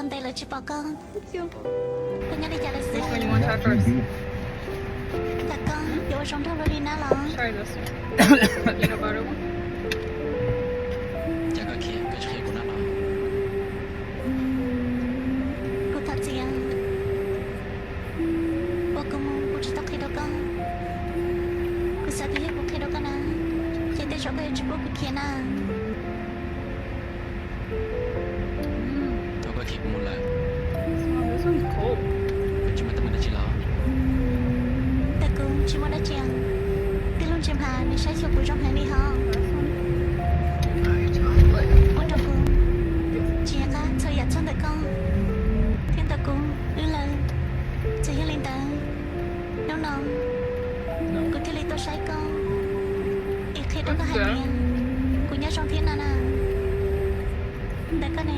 Ntev lawm tsis pom koj. Koj nyob li cas lawm xwb? Ntawm koj yuav ua zoo nraug luaj li na los? Kuv thov txim. Ua kuv mus kuv tsis tau qhia rau koj. Kuv xav tias yog kuv qhia rau koj na, ces tej zaum koj yuav tsis pub kuv khiav na. Thaum koj khiav kuv mus lawm, koj tsis muaj teeb meem dab tsi los? Ntawm kuv tsis muaj dab tsi. Tij laug Ntsis Nphas nws saib xyuas kuv zoo heev li hos. Ua rau kuv tsis nco qab txhua yam txog ntawm koj thiab ntawm kuv wb lawm. Txawm yog li ntawd, hnub no kuv thiaj li tuaj saib koj es qhia rau koj hais tias kuv nyob zoo thiab no na. Ntawm koj ne?